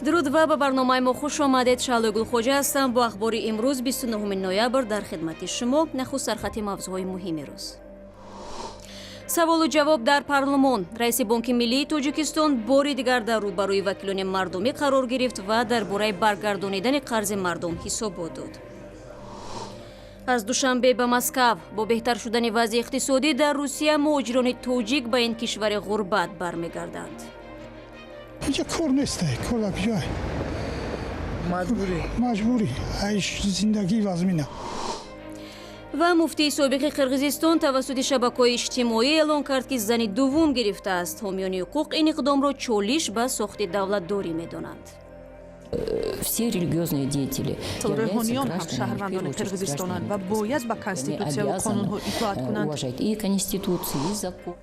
Дуруд ва ба барномаи мо хуш омадед. Шаҳлои Гулхоҷа ҳастам. Бо ахбори имрӯз, 29 ноябр, дар хидмати шумо. Нахуст сархати мавзӯъҳои муҳими рӯз. Саволу ҷавоб дар парлумон. Раиси Бонки миллии Тоҷикистон бори дигар дар рӯбарӯи вакилони мардумӣ қарор гирифт ва дар бораи баргардонидани қарзи мардум ҳисобот дод. Аз Душанбе ба Москав. Бо беҳтар шудани вазъи иқтисодӣ дар Русия, муҳоҷирони тоҷик ба ин кишвари ғурбат бармегарданд. Инҷа кор нест, кор дар куҷое? Маҷбурӣ. Маҷбурӣ, айш зиндагӣ вазмина. Ва муфтии собиқи Қирғизистон тавассути шабакаҳои иҷтимоӣ эълон кард, ки зани дуввум гирифтааст. Ҳомиёни ҳуқуқ ин иқдомро чолиш ба сохти давлатдорӣ медонанд. Все религиозные деятели Рӯҳониён ҳам шаҳрвандони Қирғизистонанд ва бояд ба конститутсия ва қонунҳо итоат кунанд. Уважать и конституцию, и закон.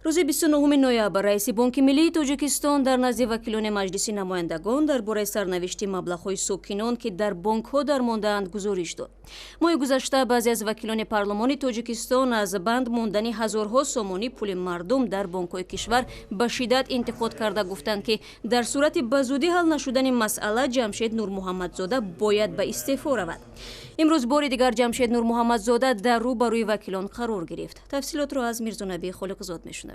Рӯзи 29 ноябр раиси Бонки миллии Тоҷикистон дар назди вакилони Маҷлиси намояндагон дар бораи сарнавишти маблағҳои сокинон, ки дар бонкҳо дармондаанд, гузориш дод. Моҳи гузашта баъзе аз вакилони парлумони Тоҷикистон аз банд мондани ҳазорҳо сомонӣ пули мардум дар бонкҳои кишвар ба шиддат интиқод карда, гуфтанд, ки дар сурати ба зудӣ ҳал нашудани масъала Ҷамшед Нурмуҳаммадзода бояд ба истеъфо равад. Имрӯз бори дигар Ҷамшед Нурмуҳаммадзода дар рӯ ба рӯи вакилон қарор гирифт. Тафсилотро аз Мирзонабӣ Холиқзод мешунавем.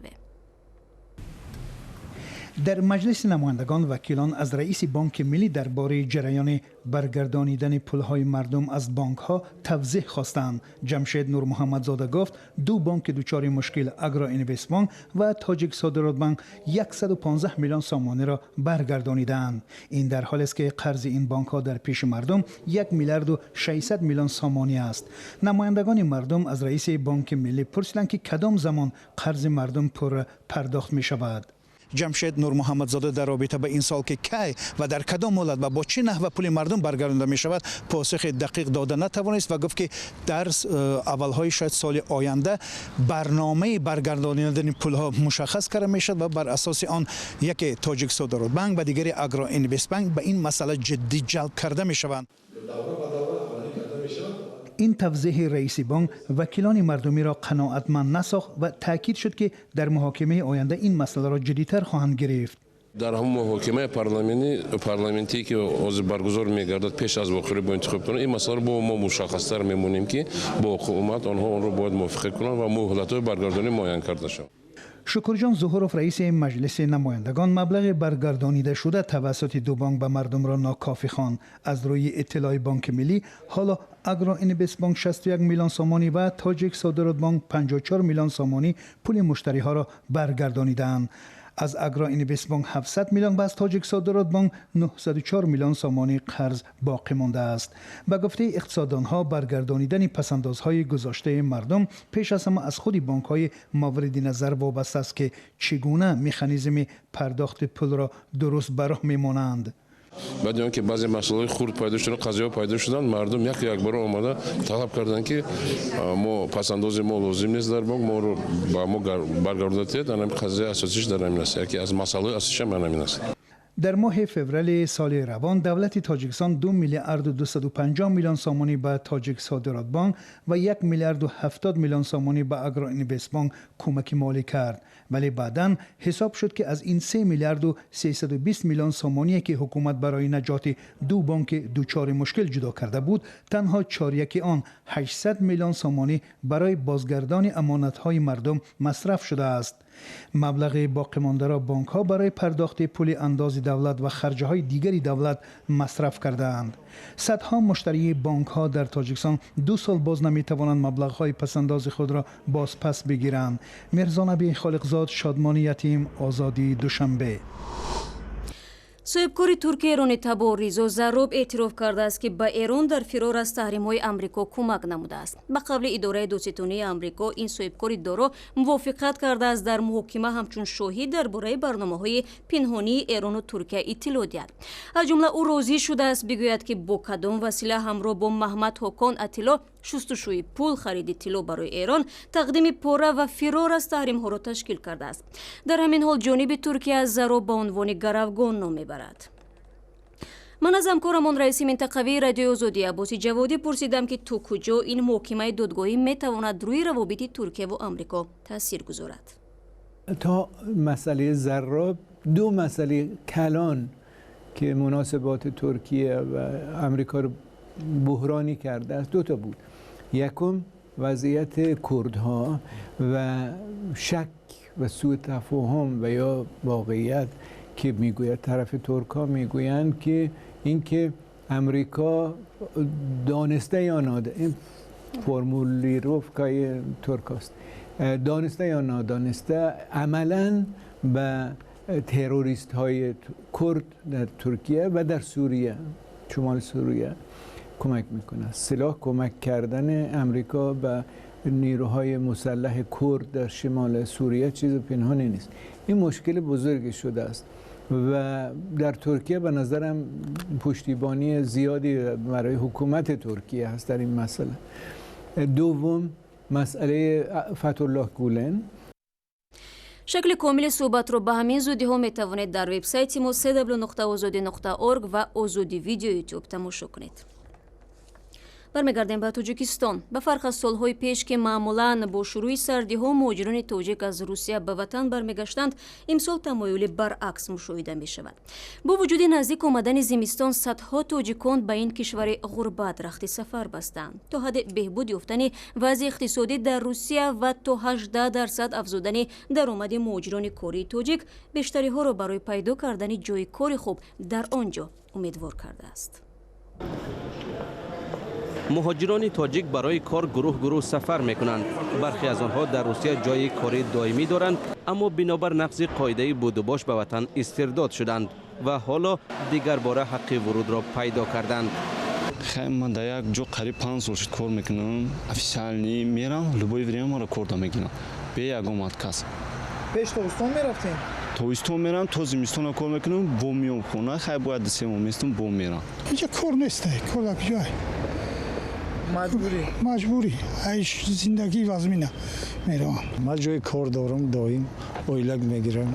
Дар Маҷлиси намояндагон вакилон аз раиси Бонки миллӣ дар бораи ҷараёни баргардонидани пулҳои мардум аз бонкҳо тавзеҳ хостанд. Ҷамшед Нурмуҳаммадзода гуфт, ду бонки дучори мушкил, Агроинвестбонк ва Тоҷик Содиротбанк, 115 миллион сомониро баргардонидаанд. Ин дар ҳолест, ки қарзи ин бонкҳо дар пеши мардум 1 миллиарду 600 миллион сомонӣ аст. Намояндагони мардум аз раиси Бонки миллӣ пурсиданд, ки кадом замон қарзи мардум пурра пардохт мешавад. Ҷамшед Нурмуҳаммадзода дар робита ба ин сол, ки кай ва дар кадом муҳлат ва бо чӣ наҳва пули мардум баргардонида мешавад, посухи дақиқ дода натавонист ва гуфт, ки дар аввалҳои шояд соли оянда барномаи баргардонидани пулҳо мушаххас карда мешавад ва бар асоси он яке Тоҷик Содиротбанк ва дигаре Агроинвестбанк ба ин масъала ҷиддӣ ҷалб карда мешаванд. Ин тавзеҳи раиси бонк вакилони мардумиро қаноатманд насохт ва таъкид шуд, ки дар муҳокимаи оянда ин масъаларо ҷиддитар хоҳанд гирифт. Дар ҳамон муҳокимаи парламентие, ки ҳозир баргузор мегардад пеш аз вохӯрӣ бо интихобкунон, ин масъаларо бо мо мушаххастар мемонем, ки бо ҳукумат онҳо онро бояд мувофиқа кунанд ва муҳлатҳои баргардонӣ муайян карда шавад. Шукурҷон Зуҳуров, раиси Маҷлиси намояндагон, маблағи баргардонидашуда тавассути ду бонк ба мардумро нокофӣ хонд. Аз рӯи иттилои Бонки миллӣ, ҳоло Агроинвестбонк 61 миллион сомонӣ ва Тоҷик Содиротбонк 54 миллион сомонӣ пули муштариҳоро баргардонидаанд. Аз Агроинвестбонк 700 миллион ва аз Тоҷик Содиротбонк 904 миллион сомонӣ қарз боқӣ мондааст. Ба гуфтаи иқтисоддонҳо, баргардонидани пасандозҳои гузоштаи мардум пеш аз ҳама аз худи бонкҳои мавриди назар вобаста аст, ки чӣ гуна механизми пардохти пулро дуруст ба роҳ мемонанд. Баъди он ки баъзе масъалаҳои хурд пайдо шуданд, қазияҳо пайдо шуданд, мардум як якбора омада талаб карданд, ки мо пасандози мо лозим нест дар бонк, моро ба мо баргардонида диҳед. Анами қазияи асосиш дар ҳамин аст, яке аз масъалаҳои асосишам ҳамин аст. Дар моҳи феврали соли равон давлати Тоҷикистон 2 миллиарду 250 миллион сомонӣ ба Тоҷик Содиротбонк ва 1 миллиарду 70 миллион сомонӣ ба Агроинвестбонк кӯмаки молӣ кард, вале баъдан ҳисоб шуд, ки аз ин 3 миллиарду 320 миллион сомоние, ки ҳукумат барои наҷоти ду бонки дучори мушкил ҷудо карда буд, танҳо чоряки он, 800 миллион сомонӣ, барои бозгардони амонатҳои мардум масраф шудааст. Маблағи боқимондаро бонкҳо барои пардохти пули андози давлат ва харҷаҳои дигари давлат масраф кардаанд. Садҳо муштарии бонкҳо дар Тоҷикистон 2 сол боз наметавонанд маблағҳои пасандози худро бозпас бигиранд. Мирзонаби Холиқзод, Шодмони Ятим, Озодӣ, Душанбе. Соҳибкори турки эрони табор Ризо Зарроб эътироф кардааст, ки ба Эрон дар фирор аз таҳримҳои Амрико кӯмак намудааст. Ба қавли идораи додситонии Амрико, ин соҳибкори доро мувофиқат кардааст дар муҳокима ҳамчун шоҳид дар бораи барномаҳои пинҳонии Эрону Туркия иттилоъ диҳад. Аз ҷумла ӯ розӣ шудааст бигӯяд, ки бо кадом васила ҳамроҳ бо Маҳмад Ҳокон Атило шустушӯи пул, хариди тилло барои Эрон, тақдими пора ва фирор аз таҳримҳоро ташкил кардааст. Дар ҳамин ҳол ҷониби Туркия аз Зарроб ба унвони гаравгон ном мебарад. Ман аз ҳамкорамон, раиси минтақавии Радиои Озодӣ Аббоси Ҷаводӣ пурсидам, ки то куҷо ин муҳокимаи додгоҳӣ метавонад рӯи равобити Туркияву Амрико таъсир гузорад. تا مسئله ضراب، دو مسئله کلان. که مناسبات ترکیه و امریکا رو بحرانی کرده است دو تا بود. یکم وضعیت کردها و شک و سوء تفاهم و یا واقعیت که میگوید طرف ترک ها میگویند که اینکه امریکا دانسته یا نادانسته، این формулировка ی ترک است، دانسته یا نادانسته عملا به تروریست های کرد در ترکیه و در سوریه، شمال سوریه کمک میکنه. سلاح کمک کردن امریکا به نیروهای مسلح کرد در شمال سوریه چیز پنهانی نیست. این مشکل بزرگی شده است و در ترکیه به نظرم پشتیبانی زیادی برای حکومت ترکیه هست در این مسئله. دوم مسئله فتح‌الله گولن. Шакли комили суҳбатро ба ҳамин зудиҳо метавонед дар вебсайти мо cw.ozodi.org ва Озоди Видео Ютуб тамошо кунед. Бармегардем ба Тоҷикистон. Ба фарқ аз солҳои пеш, ки маъмулан бо шурӯи сардиҳо муҳоҷирони тоҷик аз Русия ба ватан бармегаштанд, имсол тамоюли баръакс мушоҳида мешавад. Бо вуҷуди наздик омадани зимистон, садҳо тоҷикон ба ин кишвари ғурбат рахти сафар бастанд. То ҳадди беҳбуд ёфтани вазъи иқтисодӣ дар Русия ва то 18% афзудани даромади муҳоҷирони кории тоҷик бештариҳоро барои пайдо кардани ҷойи кори хуб дар он ҷо умедвор кардааст. Муҳоҷирони тоҷик барои кор гурӯҳ гурӯҳ сафар мекунанд. Бархе аз онҳо дар Русия ҷойи кори доимӣ доранд, аммо бинобар нақзи қоидаи будубош ба ватан истирдод шуданд ва ҳоло дигарбора ҳаққи вурудро пайдо карданд. Хай, ман дар як ҷо қариб 5 сол шуд кор мекунам. Официально мерам, любое время маро корда мегирам, бе ягон отказ. Пеш тобистон мерафтем. Тобистон мерам, то зимистона кор мекунам, бо миём хона. Хай, бояд 2-3 моҳ местум, бо мерам. Инҷа кор нест, кор дар куҷое? Маҷбурӣ. Маҷбурӣ, ай зиндагӣ вазмина меравам. Ман ҷои кор дорам, доим ойлак мегирам,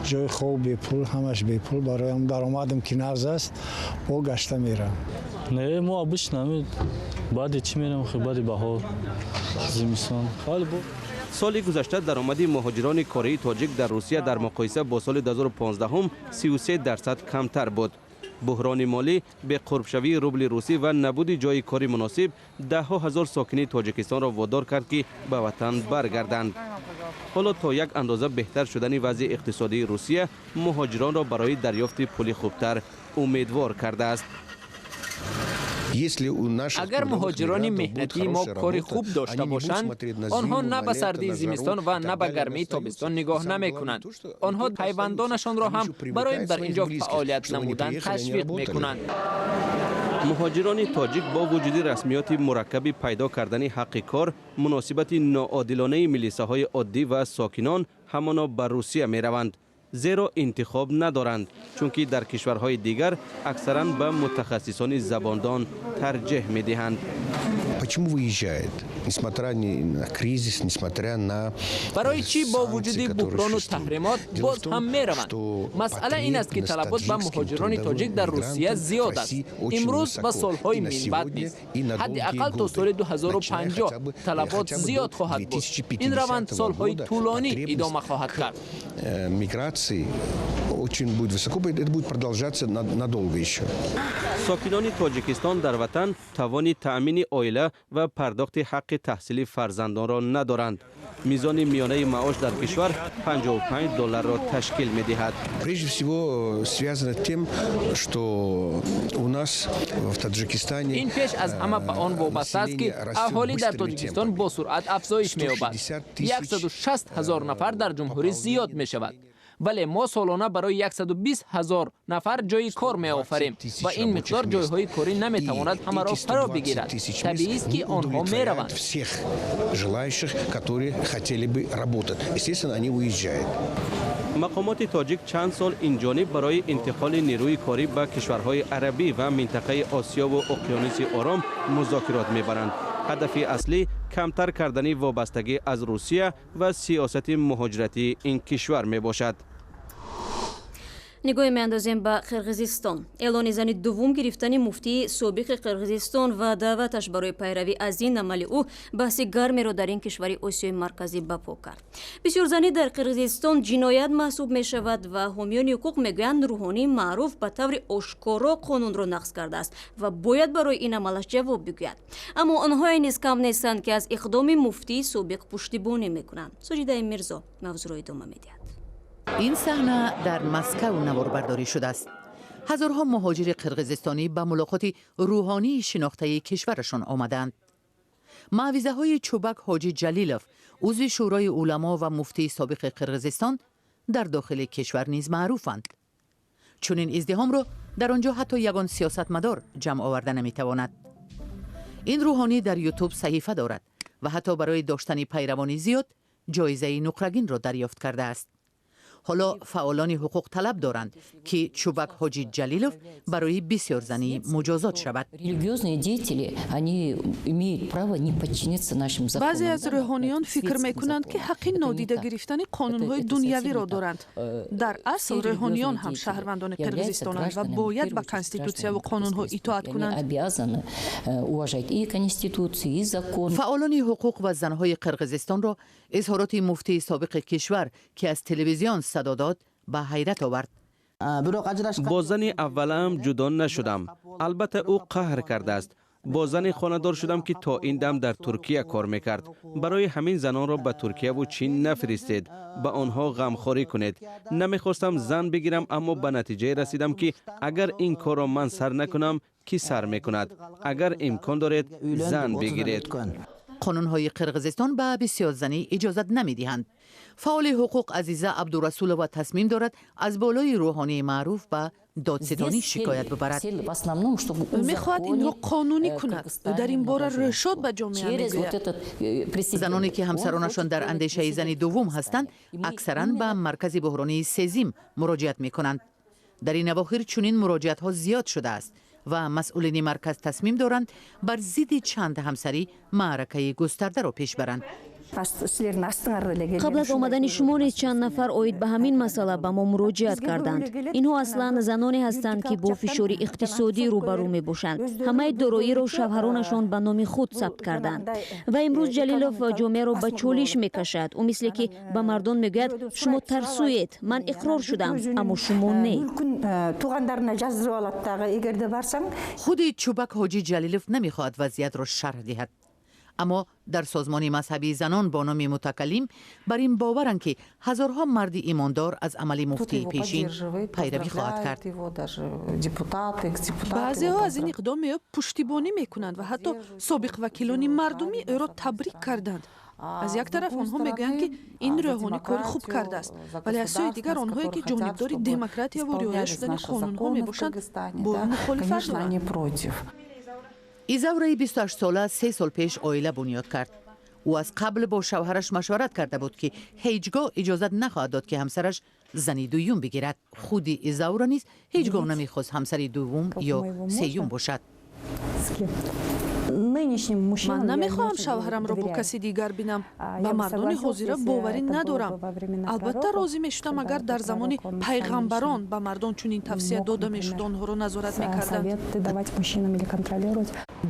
ҷои хоб бепул, ҳамаш бепул. Бароям даромадам ки нағз аст, бо гашта мерам. Не, мо обычно баъди чӣ мерам, баъди баҳор, зимистон. Соли гузашта даромади муҳоҷирони кории тоҷик дар Русия дар муқоиса бо соли 2015 33% камтар буд. Буҳрони молӣ, беқурбшавии рубли русӣ ва набуди ҷойи кори муносиб даҳҳо ҳазор сокини Тоҷикистонро водор кард, ки ба ватан баргарданд. Ҳоло то як андоза беҳтар шудани вазъи иқтисодии Русия муҳоҷиронро барои дарёфти пули хубтар умедвор кардааст. Агар муҳоҷирони меҳнатии мо кори хуб дошта бошанд, онҳо на ба сардии зимистон ва на ба гармии тобистон нигоҳ намекунанд. Онҳо пайвандонашонро ҳам барои дар ин ҷо фаъолият намудан ташвиқ мекунанд. Муҳоҷирони тоҷик бо вуҷуди расмиёти мураккаби пайдо кардани ҳаққи кор, муносибати ноодилонаи милисаҳои оддӣ ва сокинон ҳамоно ба Русия мераванд, зеро интихоб надоранд, чунки дар кишварҳои дигар аксаран ба мутахассисони забондон тарҷеҳ медиҳанд. Почему выезжает? Несмотря на кризис, несмотря на Барои чӣ бо вуҷуди буҳрону таҳримот боз ҳам мераванд? Масъала ин аст, ки талабот ба муҳоҷирони тоҷик дар Русия зиёд аст, имрӯз ва солҳои минбаъд низ. Ҳадди ақал то соли 2050 талабот зиёд хоҳад буд. Ин раванд солҳои тӯлонӣ идома хоҳад кард. Миграции очень будет высоко, это будет продолжаться надолго еще. Сокинони Тоҷикистон дар ватан тавони таъмини оила ва пардохти ҳаққи таҳсили фарзандонро надоранд. Мизони миёнаи маош дар кишвар 55 долларро ташкил медиҳад. Прежде всего связано тем, что у нас в Таджикистане Ин пеш аз ҳама ба он вобаста аст, ки аҳолӣ дар Тоҷикистон бо суръат афзоиш меёбад. 160 ҳазор нафар дар ҷумҳурӣ зиёд мешавад, вале мо солона барои 120 ҳазор нафар ҷойи кор меофарем ва ин миқдор ҷойҳои корӣ наметавонад ҳамаро фаро бигирад. Табиист, ки онҳо мераванд. Всех желающих, которые хотели бы работать. Естественно, они уезжают. Мақомоти тоҷик чанд сол инҷониб барои интиқоли нерӯи корӣ ба кишварҳои арабӣ ва минтақаи Осиёву Уқёнуси Ором музокирот мебаранд. Ҳадафи аслӣ камтар кардани вобастагӣ аз Русия ва сиёсати муҳоҷиратии ин кишвар мебошад. Нигоҳе меандозем ба Қирғизистон. Эълони зани дуввум гирифтани муфтии собиқи Қирғизистон ва даъваташ барои пайравӣ аз ин амали ӯ баҳси гармеро дар ин кишвари Осиёи Марказӣ ба по кард. Бисёрзанӣ дар Қирғизистон ҷиноят маҳсуб мешавад ва ҳомиёни ҳуқуқ мегӯянд, рӯҳонии маъруф ба таври ошкоро қонунро нақз кардааст ва бояд барои ин амалаш ҷавоб бигӯяд. Аммо онҳое низ кам нестанд, ки аз иқдоми муфтии собиқ пуштибонӣ мекунанд. Соҷидаи Мирзо мавзӯъро идома медиҳад. Ин саҳна дар Москав наворбардорӣ шудааст. Ҳазорҳо муҳоҷири қирғизистонӣ ба мулоқоти рӯҳонии шинохтаи кишварашон омаданд. Маъвизаҳои Чӯбак Ҳоҷи Ҷалилов, узви Шӯрои уламо ва муфтии собиқи Қирғизистон, дар дохили кишвар низ маъруфанд. Чунин издиҳомро дар он ҷо ҳатто ягон сиёсатмадор ҷамъ оварда наметавонад. Ин рӯҳонӣ дар Ютуб саҳифа дорад ва ҳатто барои доштани пайравони зиёд ҷоизаи нуқрагинро дарёфт кардааст. Ҳоло фаъолони ҳуқуқ талаб доранд, ки Чӯбак Ҳоҷи Ҷалилов барои бисёрзанӣ муҷозот шавад. Религиозные деятели, они имеют право не подчиниться нашим законам. Баъзе аз рӯҳониён фикр мекунанд, ки ҳаққи нодида гирифтани қонунҳои дунявиро доранд. Дар асл рӯҳониён ҳам шаҳрвандони Қирғизистонанд ва бояд ба конститутсияву қонунҳо итоат кунанд. Обязаны уважать и конституцию, и закон. Фаъолони ҳуқуқ ва занҳои Қирғизистонро изҳороти муфтии собиқи кишвар, ки аз телевизион садо дод, ба ҳайрат овард. Бо зани аввалаам ҷудо нашудам. Албатта, ӯ қаҳр кардааст. Бо зане хонадор шудам, ки то ин дам дар Туркия кор мекард. Барои ҳамин занонро ба Туркияву Чин нафиристед, ба онҳо ғамхорӣ кунед. Намехостам зан бигирам, аммо ба натиҷае расидам, ки агар ин корро ман сар накунам, кӣ сар мекунад? Агар имкон доред, зан бигиред. Қонунҳои Қирғизистон ба бисёрзанӣ иҷозат намедиҳанд. Фаъоли ҳуқуқ Азиза Абдурасулова тасмим дорад, аз болои рӯҳонии маъруф ба додситонӣ шикоят бибарад. Мехоҳад инро қонунӣ кунад. Ӯ дар ин бора рӯшод ба ҷомеа мегӯяд. Заноне, ки ҳамсаронашон дар андешаи зани дуввум ҳастанд, аксаран ба маркази буҳронии Сезим муроҷиат мекунанд. Дар ин авохир чунин муроҷиатҳо зиёд шудааст ва масъулини марказ тасмим доранд, бар зидди чанд ҳамсарӣ маъракаи густардаро пеш баранд. Қабл аз омадани шумо низ чанд нафар оид ба ҳамин масъала ба мо муроҷиат карданд. Инҳо аслан заноне ҳастанд, ки бо фишори иқтисодӣ рӯбарӯ мебошанд. Ҳамаи дороиро шавҳаронашон ба номи худ сабт карданд. Ва имрӯз Ҷалилов ҷомеаро ба чолиш мекашад. Ӯ мисле ки ба мардон мегӯяд: «Шумо тарсуед, ман иқрор шудам, аммо шумо не». Худи Чӯбак Ҳоҷи Ҷалилов намехоҳад вазъиятро шарҳ диҳад, аммо дар созмони мазҳабии занон бо номи Мутакаллим бар ин боваранд, ки ҳазорҳо марди имондор аз амали муфтии пешин пайравӣ хоҳад кард. Баъзеҳо аз ин иқдоми ӯ пуштибонӣ мекунанд ва ҳатто собиқ вакилони мардумӣ ӯро табрик карданд. Аз як тараф, онҳо мегӯянд, ки ин рӯҳонӣ кори хуб кардааст, вале аз сӯи дигар, онҳое, ки ҷонибдори демократияву риоя шудани қонунҳо мебошанд, бо ӯ мухолифат доранд. Изавраи 28сола 3 сол пеш оила бунёд кард. Ӯ аз қабл бо шавҳараш машварат карда буд, ки ҳеҷ гоҳ иҷозат нахоҳад дод, ки ҳамсараш зани дуюм бигирад. Худи Изавра низ ҳеҷ гоҳ намехост ҳамсари дуввум ё сеюм бошад. Ман намехоҳам шавҳарамро бо каси дигар бинам. Ба мардони ҳозира боварӣ надорам. Албатта, розӣ мешудам, агар дар замони пайғамбарон ба мардон чунин тавсия дода мешуд, онҳоро назорат мекарданд.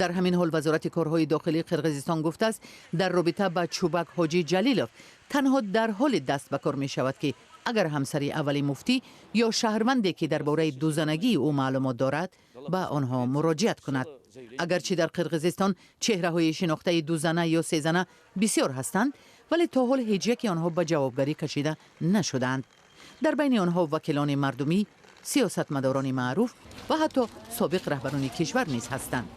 Дар ҳамин ҳол, Вазорати корҳои дохилии Қирғизистон гуфтааст, дар робита ба Чӯбак Ҳоҷи Ҷалилов танҳо дар ҳоле даст ба кор мешавад, ки агар ҳамсари аввали муфтӣ ё шаҳрванде, ки дар бораи дузанагии ӯ маълумот дорад, ба онҳо муроҷиат кунад. Агарчи дар Қирғизистон чеҳраҳои шинохтаи дузана ё сезана бисёр ҳастанд, вале то ҳол ҳеҷ яке онҳо ба ҷавобгарӣ кашида нашудаанд. Дар байни онҳо вакилони мардумӣ, сиёсатмадорони маъруф ва ҳатто собиқ раҳбарони кишвар низ ҳастанд.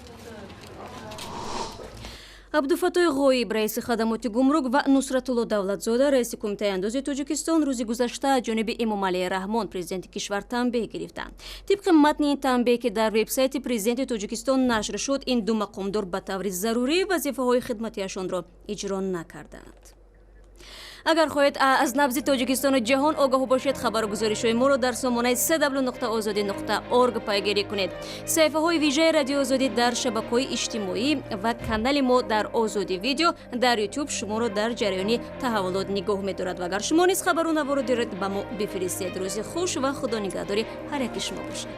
Абдуфаттои Ғоиб, раиси хадамоти гумрук, ва Нусратулло Давлатзода, раиси Кумитаи андози Тоҷикистон, рӯзи гузашта аз ҷониби Эмомалӣ Раҳмон, президенти кишвар, танбеҳ гирифтанд. Тибқи матни ин танбеҳ, ки дар вебсайти президенти Тоҷикистон нашр шуд, ин ду мақомдор ба таври зарурӣ вазифаҳои хидматиашонро иҷро накарданд. Агар хоҳед аз набзи Тоҷикистону ҷаҳон огоҳ бошед, хабару гузоришҳои моро дар сомонаи cw.ozodi.org пайгирӣ кунед. Саҳифаҳои вижаи Радиои Озодӣ дар шабакаҳои иҷтимоӣ ва канали мо дар Озодӣ Видео дар Ютуб шуморо дар ҷараёни таҳаввулот нигоҳ медорад. Ва агар шумо низ хабару наворо доред, ба мо бифиристед. Рӯзи хуш ва Худо нигаҳдори ҳар яки шумо бошад.